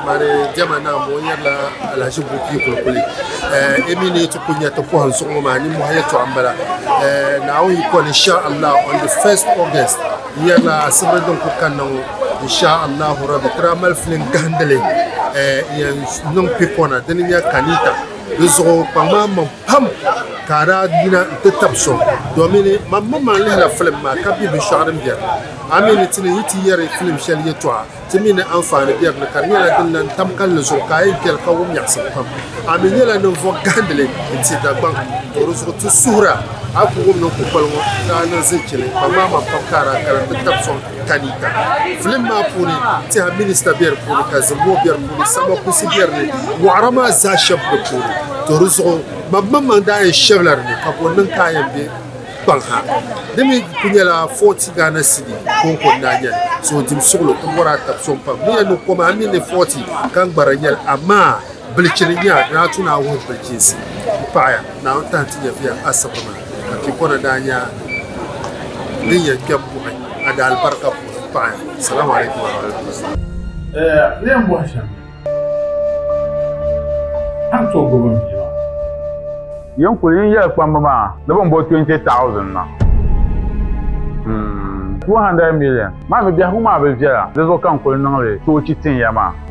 Mani diɛma naa ŋɔ yɛrila Alhaji Bupi Kulikuli. E mi ni ti ku nya ti pɔhim zuɣu ŋɔ maa nimmohi yɛtɔɣa m-bala. Naawuni yi kɔni insha Allah on the 1st August n yɛrila asibiri din ku kanna ŋɔ insha Allahu Rabbi ti daa mali filim gahindili n-yɛn niŋ Pipɔna dini n-nyɛ Kanita. Di zuɣu kpaŋ maa maŋ pam ka a daa yina n-ti tabi so domini man maŋmaŋ lihila filim maa ka be binshɛɣu din be di ni. A mi ni ti ni yi ti yɛri filim shɛli yɛtɔɣa, ti mi ni anfaani be di ni ka di nyɛla din lan tam kalinli zuɣu ka a yɛn kpɛli ka wum nyaɣisim pam. A mi nyɛla ninvuɣ gahindili n-ti Dagbaŋ, to di zuɣu ti suhir a, a ku wum ni kukoli ŋɔ daa niŋ zichili kpaŋ maa maŋ pam ka a daa kana ti tabi sɔŋ Kanita. Filim maa puuni, tɛha minista be di puuni ka Zimboo be di puuni, Sama Kusi be di ni, wɔɣira maa zaa shɛbi di puuni. To di zuɣu man maŋmaŋ daa yɛn shɛbila di ni ka bo niŋ ka a yɛn be kpaŋ ha. Di mi ku nyɛla 40 Ghana cedi kɔŋko n-daa nyɛli. So dim suɣilo ti bɔri a tabi so pam. Ni yɛn ni kom a mi ni 40 ka n gbara nyɛli amaa bilichini n-nyɛ a di daa tu ni a wuhi bilichinsi m-paɣiya. Naawuni tahi ti nyɛviya asibiri maa ka pipɔna daa nya din yɛn kpɛm buɣi a daalibarika puuni m-paɣiya. Salamu alaikum wa rahmatullahi. N yɛn bɔhi shɛm a ni tooi gbubi m bia maa. Yin kuli yin yɛli kpamba maa ni bɛ ni bo 20,000 na. 200 million maa mi biɛhigu maa bi viɛla, di zuɣu ka n kuli niŋ li toochi tin ya maa.